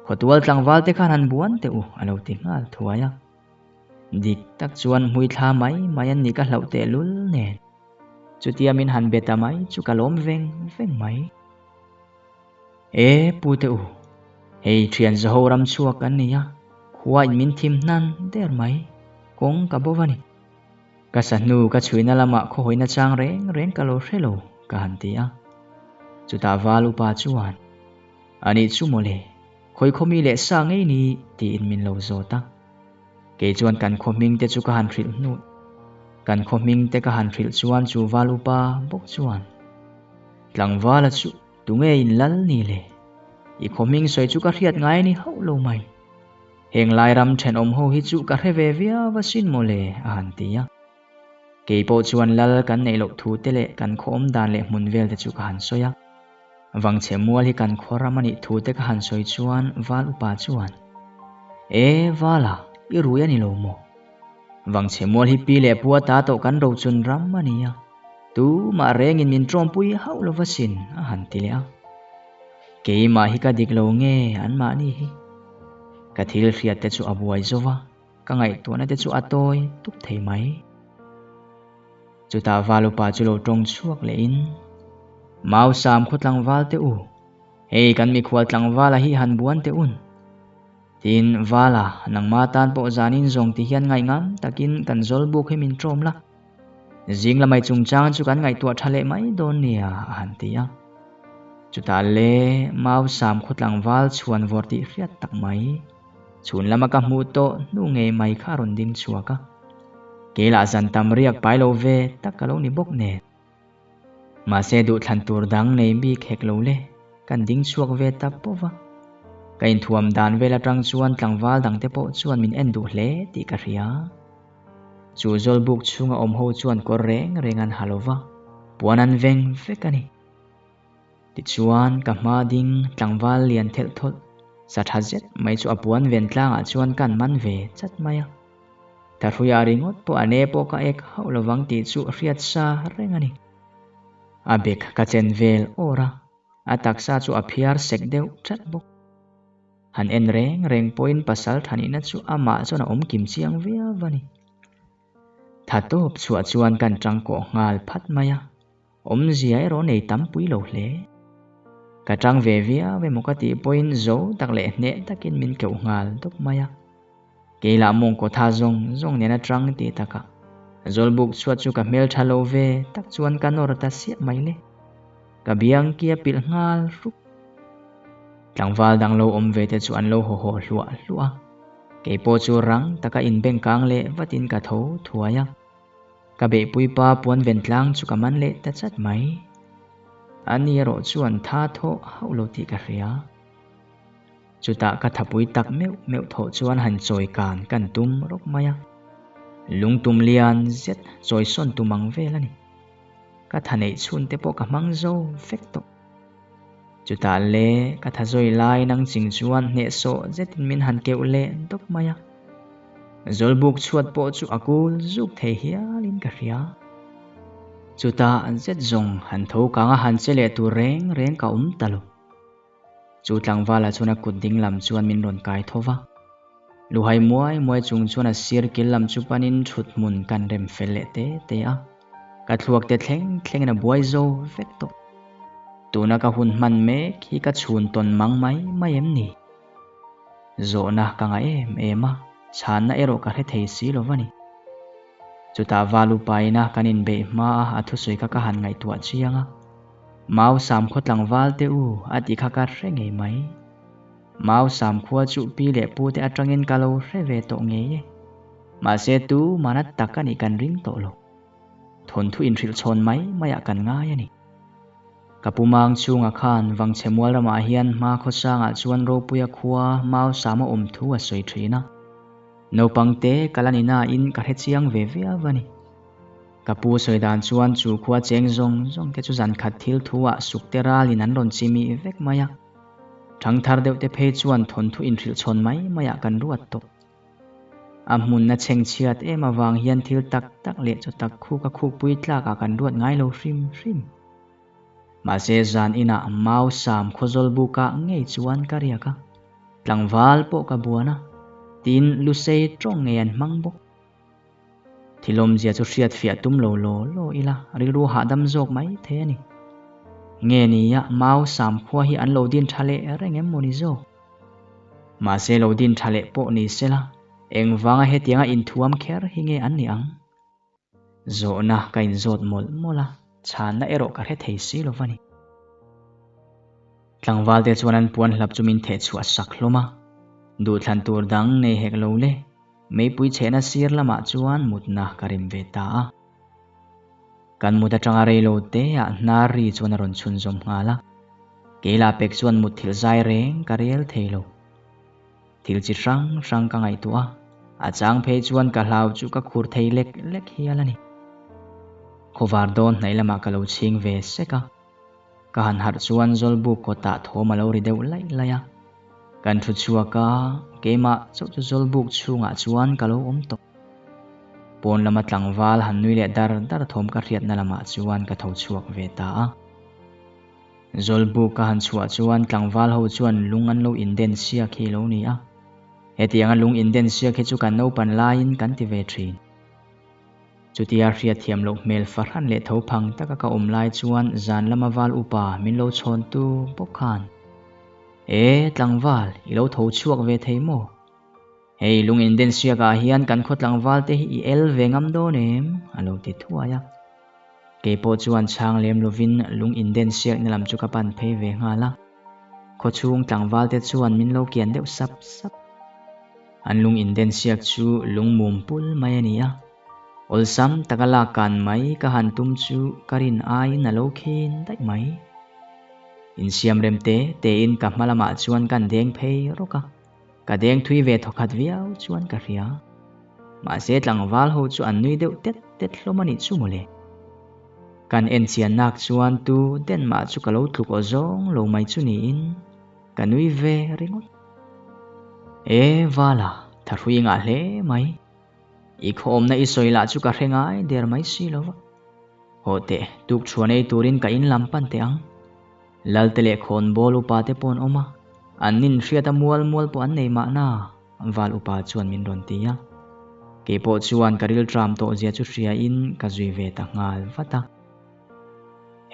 Khawtual tlangval te khan han buan teh u, a lo ti nghal thuai a. Dik tak chuan hmui thla mai mai an nih ka hlauh tehlul nen. Chutia min han be ta mai chu ka lawm veng veng mai. E pu te u, hei thian zaho ram chhuak kan ni a, khua in min thim hnan der mai, kawng ka bo va ni. Ka sahnu ka chhuina lamah khawhawina chang reng reng ka lo hre lo, ka han ti a. Chutah val upa chuan, A nih chu mawle, khawi khaw mi leh sa ngei ni tiin min lo zawt a. Kei chuan kan khaw hming te chu ka han hrilh hnuh. Kan khaw hming te ka han hrilh chuan chu val upa bawk chuan, Tlangvala chu tunge in lal ni le? I khaw hming sawi chu ka hriat ngai ni hauh lo mai. Heng lai ram thenawm ho hi chu ka hre ve viau asin maw le a han ti a. Kei pawh chuan lal kan neih loh thu te leh kan khaw awm dan leh hmun vel te chu ka han sawi a. Vangchhe mual hi kan khaw ram a nih thu te ka han sawi chuan val upa chuan, E Vala, i rui a ni lo maw? Vangchhe mual hi pi leh pua ta tawh kan rochun ram a ni a. Tumah rengin min tawmpui hauh lo va sin, a han ti leh a. Keimah hi ka dik lo nge anmahni hi? Ka thil hriat te chu a buai zo va, ka ngaihtuahna te chu a tawi tup thei mai. Chutah Valupa chu lo tawng chhuak lehin, Mau Sam khaw tlangval teh u, hei kan mikhual tlangvala hi han buan teh un. Tin, Vala, nangma tan pawh zanin zawng ti hian ngaihngam takin kan zawlbuk hi min tawm la. Zing lamai chungchang chu kan ngaihtuah tha leh mai dawn nia, a han ti a. Chutah le Mau Sam khaw tlangval chhuan vawr tih hriat tak mai. Chhun lama ka hmuh tawh hnu ngei mai kha a rawn ding chhuak a. Kei lah zan tam riak pai lo ve tak ka lo ni bawk nen. Mahse duhthlan tur dang nei bik hek lo le, kan ding chhuak ve ta pawh va. Ka inthuam dan vel atang chuan tlangval dangte pawh chuan min en duh hle tih ka hria. Chu zawlbuk chhunga awm ho chuan kawr reng reng an ha lo va, puan an veng vek a ni. Tichuan ka hma ding tlangval lian thelh thawlh, sa tha zet mai chu a puan ven tlangah chuan kan man ve chat mai a. Thahruiah ringawt pawh a ne pawh ka ek hauh lovang tih chu hriat sa reng a ni. A bek ka chen vel awr a, a taksa chu a phiar sek deuh chat bawk. Han en reng reng pawhin pasal thanihna chu amah chuan a awm kim chiang viau a ni. Tha tawp chhuah chuan kan tangkawh nghal phat mai a, awmzia erawh nei tam pui lo hle. Ka tang ve viau emaw ka tih pawhin zo tak leh hneh takin min keuh nghal dawp mai a. Kei lah mawngkaw tha zawng zawng nen a tang tih takah Zawlbuk chhuat chu ka hmel tha lo ve tak chuan ka nawr ta siah mai le. Ka biang ki a pilh nghal hruk. Tlangval dang lo awm ve te chu an lo haw haw hluah hluah a. Kei pawh chu rang taka inbeng kang leh vatin ka tho thuai a. Ka beihpui pa puan ven tlang chu ka man leh ta chat mai. Ani erawh chuan tha thawh hauh lo tih ka hria. Chutah ka thapui tak meuh meuh thawh chuan han chawi kan kan tum rawk mai a. Lungtum lian zet chawi sawn tum ang vel a ni. Ka tha neih chhun te pawh ka hmang zo vek tawh. Chutah le ka tha zawi lai nang ching chuan hnehsawh zetin min han keuh leh dawp mai a. Zawlbuk chhuat pawh chu a kul zuk thei hialin ka hria. Chutah zet zawng han tho kanga han che leh tur reng reng ka awm ta lo. Chu tlangvala chuan a kut ding lam chuan min rawn kai tho va. Luhai muai muai chung chuan a sir kil lam chu panin thut hmun kan rem fel leh te te a. Ka thluak te thleng thlengin a buai zo vek tawh. Tuna ka hun hman mek hi ka chhun tawn mang mai mai em ni? Zawhna ka ngah em em a, chhanna erawh ka hre thei si lo va ni. Chutah val upaina kan inbeih hma a a thusawi kha ka han ngaihtuah chiang a. Mau Samkhaw tlangval te u a tih kha ka hre ngei mai. Mau Samkhua chu pi leh pu te atangin ka lo hre ve tawh ngei e. Mahse tu mana tak a nih kan ring tawh lo. Thawnthu inhrilh chhawn mai maiah kan ngai a ni. Ka pu mang chhungah khan Vangchhe mual ramah hian hma khawsangah chuan Ropuia khua Mau Sama awm thu a sawi thin a. Naupang te ka la ni nain ka hre chiang ve viau a ni. Ka pu sawi dan chuan chu khua cheng zawng zawng te chu zan khat thil thu ah suk te ralin an rawn chimi vek mai a. Thangthar deuh te phei chuan thawnthu inhrilh chhawn mai maiah kan ruat tawh. A hmunna chhengchhiat em avang hian thil tak tak leh chaw tak khuk a khukpui tlakah kan ruat ngai lo hrim hrim. Mahse zan inah Mau Sam khawzawl bukah ngei chuan ka riak a, tlangval pawh ka buan a, tin Lusei tawng ngei an hmang bawk. Thilawmzia chu hriat fiah tum lo law law ila rilru hahdam zawk mai thei a ni. Nge nia Mau Sam khua hi an lo din tha leh reng em maw ni zawk? Mahse lo din tha leh pawh ni sela, engvanga hetianga inthuam kher hi nge an nih ang? Zawhna ka inzawt mawlh mawlh a, chhanna erawh ka hre thei si lo va ni. Tlangvalte chuan an puan hlap chu min theh chhuah sak hlawm a, duhthlan tur dang nei hek lo le, meipui chhehna sir lamah chuan mutna ka rem ve ta a. Kan mut atanga rei lo te ah hnar ri chuan a rawn chhunzawm nghal a. Keila pek chuan mut thil zai reng ka rel thei lo. Thil chi hrang hrang ka ngaihtuah a, a chang phei chuan ka hlau chu ka khur thei lek lek hial a ni. Khawvar dawn hnaih lamah ka lo chhing ve sek a. Ka han harh chuan Zawlbuk kawtah thawm a lo ri deuh laih laih a. Kan thu chhuak a, keimah chauh chu Zawlbuk chhungah chuan ka lo awm tawh. Pawn lama tlangval han nui leh dar dar thawm ka hriatna lamah chuan ka tho chhuak ve ta a. Zawlbuk ka han chhuah chuan tlangval ho chuan lung an lo inden siak hi lo ni a. Hetianga lung inden siak hi chu kan naupan laiin kan ti ve thin. Chutia hriatthiam loh hmel fahran leh tho phang taka ka awm lai chuan zan lama val upa min lo chhawntu bawk khan, E, tlangval, i lo tho chhuak ve thei maw? Hei lung inden siakah hian kan khaw tlangval te hi i el ve ngam dawn em? a lo ti thuai a. Kei pawh chuan chhang lem lovin lung inden siakna lam chu ka pan phei ve nghal a. Khaw chhung tlangval te chuan min lo kian deuh sap sap. An lung inden siak chu lung mum pul mai a ni a. Awlsam taka lak kan mai ka han tum chu ka rin aiin a lo khin daih mai. Insiam rem te tein ka hma lamah chuan kan deng phei rawk a. Ka deng thui ve thawkhat viau chuan ka hria. Mahse tlangval ho chu an nui deuh tet tet hlawm a nih chu mawle. Kan en chian nak chuan tu den mah chu ka lo tluk aw zawng lo mai chu niin ka nui ve ringawt. E Vala, thahrui ngah hle mai. I khawmna i sawi lah chu ka hre ngai der mai si lo va. Haw teh, tuk chhuan ei turin ka in lam pan teh ang. Lalte leh khawnbawl upa te pawh an awm a, an nin hriat a mual mual pawh an nei mahna, Val upa chuan min rawn ti a. Kei pawh chuan ka rilṭam tawh zia chu hriain ka zui ve ta nghal vat a.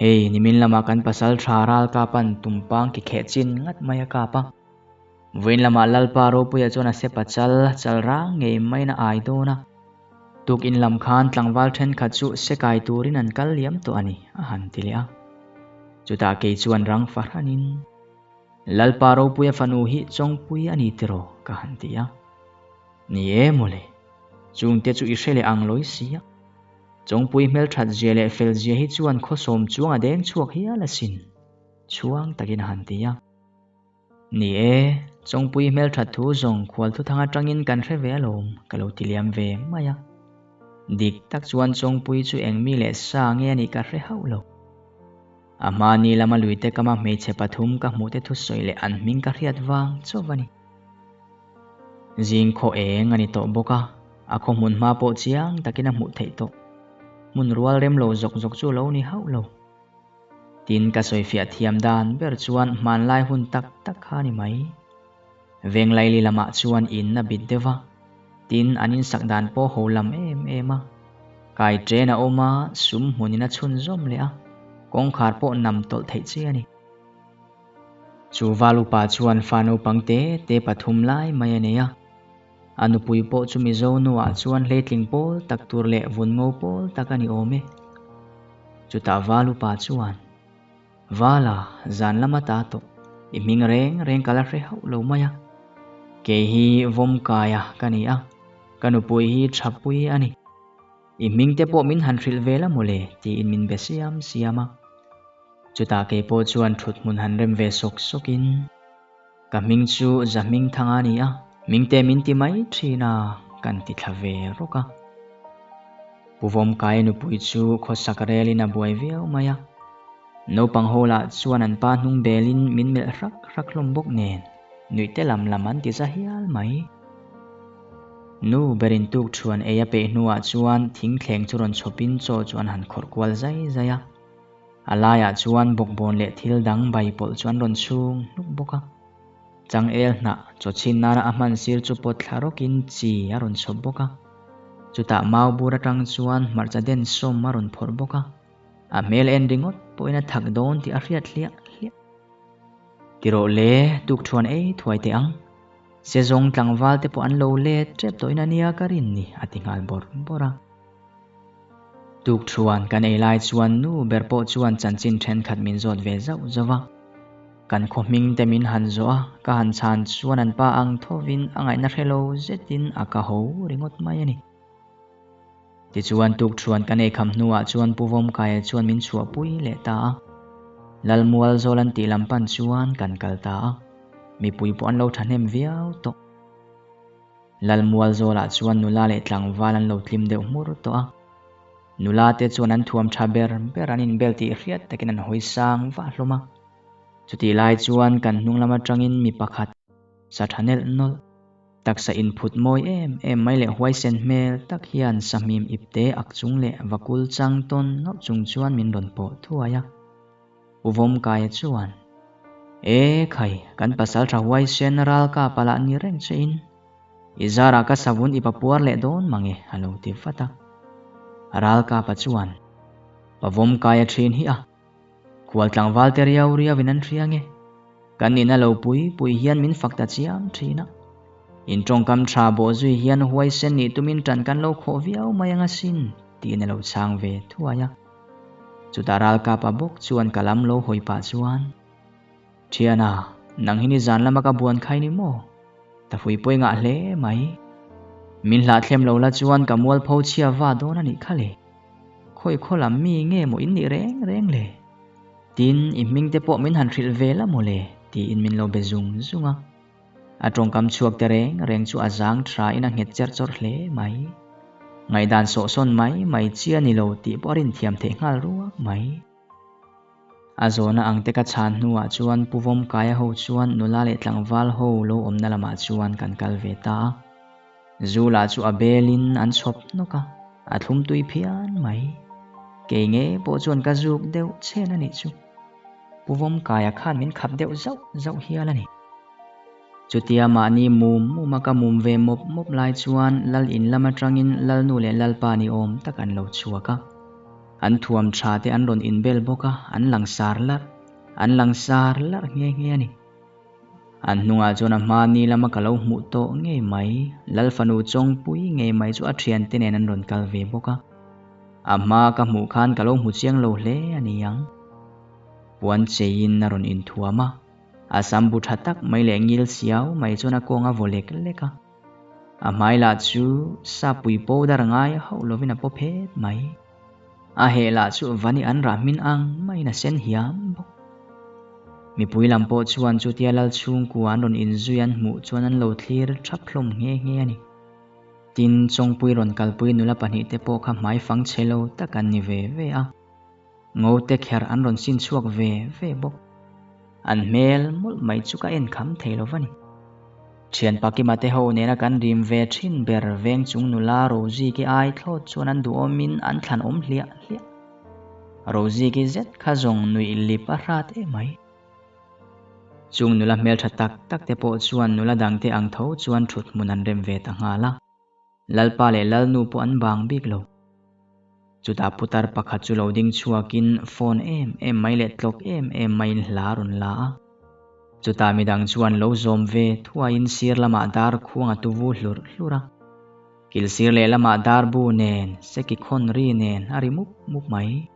Hei, nimin lamah kan pasal tha ral kapan tumpang ki kheh chin ngat mai a kap a. Vawiin lamah Lalpa Ropuia chuan a sepa chal chal rang ngei maiin a ai dawn a. Tukin lam khan tlangval thenkhat chu se kai turin an kal liam tawh a ni, a han ti leh a. Chutah kei chuan rang fahranin, Lalpa Ropuia fanu hi Chawngpui a ni tiraw? ka han ti a. Ni e mawle, chungte chu i hre leh ang lawi si a. Chawngpui hmelthat zia leh fel zia hi chuan khawsawm chuang a deng chhuak hial asin, chhuang takin a han ti a. Ni e, Chawngpui hmelthat thu zawng khual thuthang atangin kan hre ve alawm, ka lo ti liam ve mai a. Dik tak chuan Chawngpui chu eng mi leh sa nge a nih ka hre hauh lo. A hmani lama luite kama hmeichhe pathum ka hmuhte thusawi leh an hming ka hriat vang chauh a ni. Zing khaw eng a ni tawh bawk a, a khaw hmun hma pawh chiang takin a hmuh theih tawh. Hmun rual rem lo zawk zawk chu a lo ni hauh lo. Tin, ka sawifiah thiam dan ber chuan hmanlai hun tak tak kha a ni mai. Venglaili lamah chuan in a bit deuh a, tin an insak dan pawh ho lam em em a. Kai ṭen a awm a, sum hmunin a chhunzawm leh a, kawngkhar pawh nam tawlh theih chi a ni. Chu val upa chuan fa naupang te te pathum lai mai a nei a. A nupui pawh chu Mizo nuah chuan hleitling pawl tak tur leh vun ngo pawl tak a ni awm e. Chutah val upa chuan, Vala, zan lama ta tawh, i hming reng reng ka la hre hauh lo mai a. Kei hi Vawmkaia ka ni a, ka nupui hi Thapui a ni. I hming te pawh min han hrilh ve la mawle, tiin min be siam siam a. Chutah kei pawh chuan thut hmun han rem ve sawk sawkin, Ka hming chu Zahmingthanga a ni a, hmingte min ti mai thin a, kan ti thla ve rawk a. Pu Vawmkaia nupui chu khawsak relin a buai viau mai a. Naupang ho lah chuan an pa hnung belin min melh hrak hrak hlawm bawk nen, nuih te lam lam an ti za hial mai. Nu berin tuk thuan ei a peih hnuah chuan thingthleng chu rawn chhawpin chaw chu an han khawrh kual zai zai a. A laiah chuan bawkbawn leh thil dang bai pawlh chu an rawn chhung hnuk bawk a. Changel hnah chaw chhin nana a hman sir chu pawt thla rawkin chi a rawn chhawp bawk a. Chutah mau bur atang chuan hmarcha den sawm a rawn phawrh bawk a. A hmel en ringawt pawhin a thak dawn tih a hriat hliah hliah. Ti rawh le, tuk thuan ei thuai teh ang. Sezawng tlangval te pawh an lo let tep tawhin a nia ka rin ni, a ti nghal bawrh bawrh a. Tuk thuan kan ei lai chuan nu ber pawh chuan chanchin thenkhat min zawt ve zauh zauh a. Kan khaw hming te min han zawh a, ka han chhan chuan an pa ang thovin a ngaihna hre lo zetin a ka ho ringawt mai a ni. Tichuan tuk thuan kan ei kham hnuah chuan Pu Vawmkaia chuan min chhuahpui leh ta a. Lalmual zawl an tih lam pan chuan kan kal ta a, mipui pawh an lo thahnem viau tawh. Lalmual zawlah chuan nula leh tlangval an lo tlim deuh hmur tawh a. Nula te chuan an thuam tha ber ber an inbel tih hriat takin an hawi sang vah hlawm a. Chutih lai chuan kan hnung lam atangin mi pakhat sa tha nelh nawlh, taksa inphut mawi em em mai leh huaisen hmel tak hian sahmim ipte ak chung leh vakul chang tawn ngauh chung chuan min rawn pawh thuai a. U Vawmkaia chuan, E khai, kan pasal tha huaisen ral ka pala ni reng che in, i zarah ka savun i papuar leh dawn mange a lo ti vat a. Ral kapa chuan, Pa Vawmkaia thin hi a, khual tlangval te riau riau in an hria nge, kan in a lo pui pui hian min fak ta chiam thin a. In tawngkam tha bawh zui hian huaisen nih tumin tan kan lo khawh viau mai ang asin, tiin a lo chhang ve thuai a. Chutah ralkapa bawk chuan ka lam lo hawi pah chuan, Thiana, nang hi nizan lama ka buan khai ni maw? Ta hui pawi ngah hle mai. Min hlahthlem lo la chuan ka mualpho chhia va dawn a nih kha le. Khawi khaw lam mi nge maw in nih reng reng le? Tin, i hming te pawh min han hrilh ve la maw le? tiin min lo be zung zung a. A tawngkam chhuak te reng reng chu a zang tha in a nghet cherh chawrh hle mai. Ngaihdan sawhsawn mai mai chi a ni lo tih pawh a rinthiam theih nghal ruak mai. A zawhna ang te ka chhan hnuah chuan Pu Vawmkaia ho chuan nula leh tlangval ho lo awmna lamah chuan kan kal ve ta a. Zu lah chu a belin an chhawp hnawk a, a thlum tui phian mai. Kei ngei pawh chuan ka zuk deuh chhen a nih chu. Pu Vawmkaia khan min khap deuh zauh zauh hial a ni. Chutia mahni mum muma ka mum ve mawp mawp lai chuan Lal in lam atangin Lalnu leh Lalpa ni awm tak an lo chhuak a. An thuam tha te an rawn inbel bawk a, an langsar larh, an langsar larh nghe nghe a ni. An hnungah chuan a hma ni lama ka lo hmuh tawh ngei mai, Lal fanu Chawngpui ngei mai chu a thiante nen an rawn kal ve bawk a. A hma ka hmuh khan ka lo hmu chiang lo hle a ni ang. Puan cheiin a rawn inthuam a. A sam bu tha tak mai leh ngil siau mai chuan a kawng a vaw lek lek a. A hmai lah chu sapui powder ngai hauh lovin a paw phet mai. A heh lah chu vani an rah hmin ang maiin a sen hiam bawk. Mipui lam pawh chuan chutia lal chhungkua an rawn inzui an hmuh chuan an lo thlir thap hlawm nghe nghe a ni. Tin, Chawngpui rawn kalpui nula pahnihte pawh kha hmaifang chhe lo tak an ni ve ve a. Ngote kher an rawn sin chhuak ve ve bawk. An hmel mawlh mai chu ka en kham thei lo va ni. Thian Pakima te ho nena kan rim ve thin ber veng chung nula Rosie-ki ai thlawt chuan an duhawmin an thlan awm hliah hliah. Rosie-ki zet kha zawng nuih lip a hrat emai. Chung nula hmeltha tak tak te pawh chuan nula dangte ang tho chuan thut hmun an rem ve ta nghal a. Lalpa leh Lalnu pawh an bang bik lo. Chutah putar pakhat chu lo ding chhuakin phone em em mai leh tlawk em em maiin hla a rawn la a. Chutah midang chuan lo zawm ve thuaiin sir lamah dar khuang a tuvu hlurh hlurh a. Kil sir leh lamah dar bu nen, seki khawn ri nen a ri mup mup mai.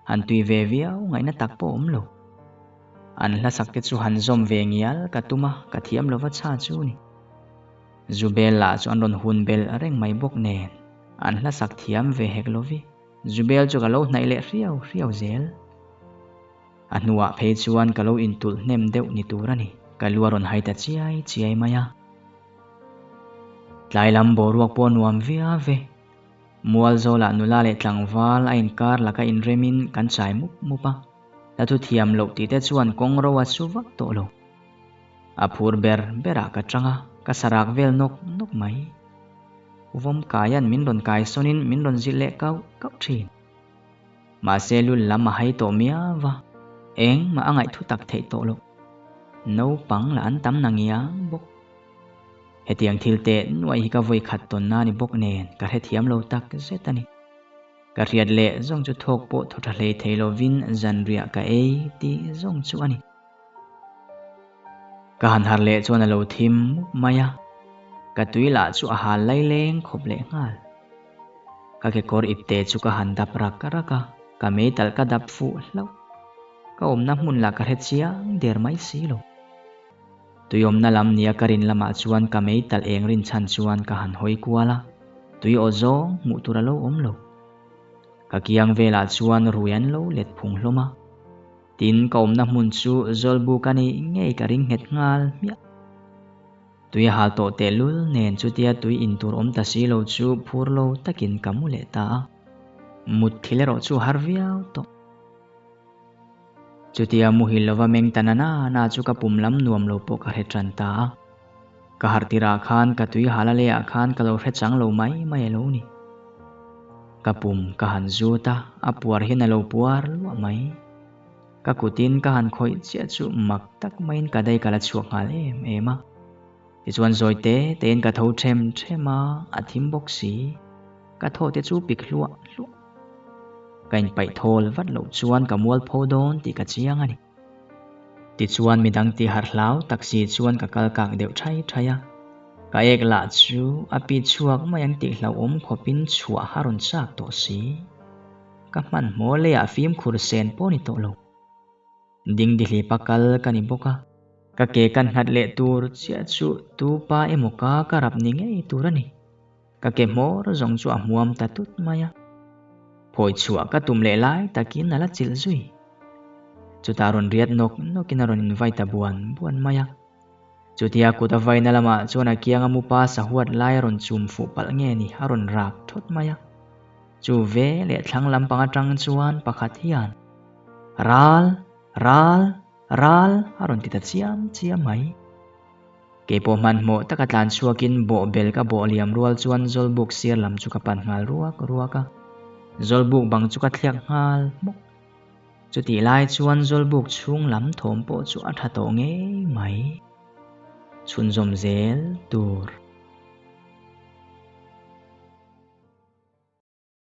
Han tui ve viau ngaihna tak pawh awm lo. An hlasak te chu han zawm ve ngial ka tum a, ka thiam lova chha chu ni. Zubel lah chu an rawn hun bel reng mai bawk nen, an hlasak thiam ve hek lovi. Zubel chu ka lo hnaih leh hriau hriau zel. A hnuah phei chuan ka lo intulh hnem deuh ni tur a ni. Ka lu a rawn hai ta chiai chiai mai a. Tlai lam boruak pawh nuam viau ve. Mualzawlah nula leh tlangval a inkar laka inremin kan chai mup mup a. La thu thiam loh tih te chuan kawng ro a su vak tawh lo. A phur ber berah ka chang a, ka sarak vel nawk nawk mai. Vawm kaia'n min rawn kai sawnin min rawn zilh leh kauh kauh thin. Mahse lul lam a hai tawh miau va, engmah a ngaihthu tak theih tawh loh. Naupang lah an tam na ngiang bawk. Hetiang thil teh nuaih hi ka vawi khat tawn na ni bawk nen ka hrethiam lo tak zet a ni. Ka hriat leh zawng chu thawk pawh thaw tha hlei thei lovin zanriah ka ei tih zawng chu a ni. Ka han harh leh chuan a lo thim mup mai a, ka tui lah chu a hal lai leng khawp leh nghal. Ka kekawr ipte chu ka han dap rak rak a, ka meitalh ka dap fuh hlauh. Ka awmna hmun lah ka hre chiang der mai si lo. Tuiawmna lam nia ka rin lamah chuan ka meitalh eng rin chhan chuan ka han hawi kual a, tui aw zawng hmuh tur a lo awm lo. Ka kiang velah chuan rui an lo let phung hlawm a. Tin, ka awmna hmun chu Zawlbuk a nih ngei ka ring nghet nghal hmiah. Tui a hal tawh tehlul nen chutia tui in tur awm ta si lo chu phur lo takin ka mu leh ta a. Mut thil erawh chu a har viau tawh. Chutia muhil lova meng ta na na chu ka pum lam nuam lo pawh ka hre tan ta a. Ka harh tirah khan ka tui hal a leiah khan ka lo hre chang lo mai mai a lo ni. Ka pum ka han zut a, a puar hian a lo puar luah mai. Ka kutin ka han khawih chiah chu mak tak maiin ka dai ka la chhuak nghal em em a. Tichuan zawi te tein ka tho them them a, a thim bawk si. Ka thaw te chu pik hluah hluah. Ka inpaih thawl vat loh chuan ka mualpho dawn tih ka chiang a ni. Tichuan midang ti harh hlau tak si chuan ka kal kak deuh thai thai a. Ka ek lah chu a pi chhuak mai ang tih hlauhawm khawpin chhuah a rawn chak tawh si. Ka hmanhmawh leiah fimkhur sen pawh ni tawh lo. Dingdihlipa kal ka ni bawk a. Ka ke kan nghat leh tur chiah chu tu pa emaw ka ka rap ni ngei tur a ni. Ka ke hmawr zawng chu a hmuam ta tut mai a. Phawi chhuah ka tum leh lai takin a la chilh zui. Chutah rawn riat nawk nawkin a rawn invai ta buan buan mai a. Chutia kut a vaina lamah chuan a kianga mupa sahuat lai a rawn chum fuh palh nge ni a rawn rak thawt mai a. Chu ve leh thlang lampang atang chuan pakhat hian, Ral! Ral! Ral! a rawn ti ta chiam chiam mai. Keipawh hmanhmawh taka tlan chhuakin bawh bel ka bawh liam rual chuan Zawlbuk sir lam chu ka pan nghal ruak ruak a. Zawlbuk bang chu ka thliak nghal hmawk. Chutih lai chuan Zawlbuk chhung lam thawm pawh chu a tha tawh ngei mai. Chhunzawm zel tur.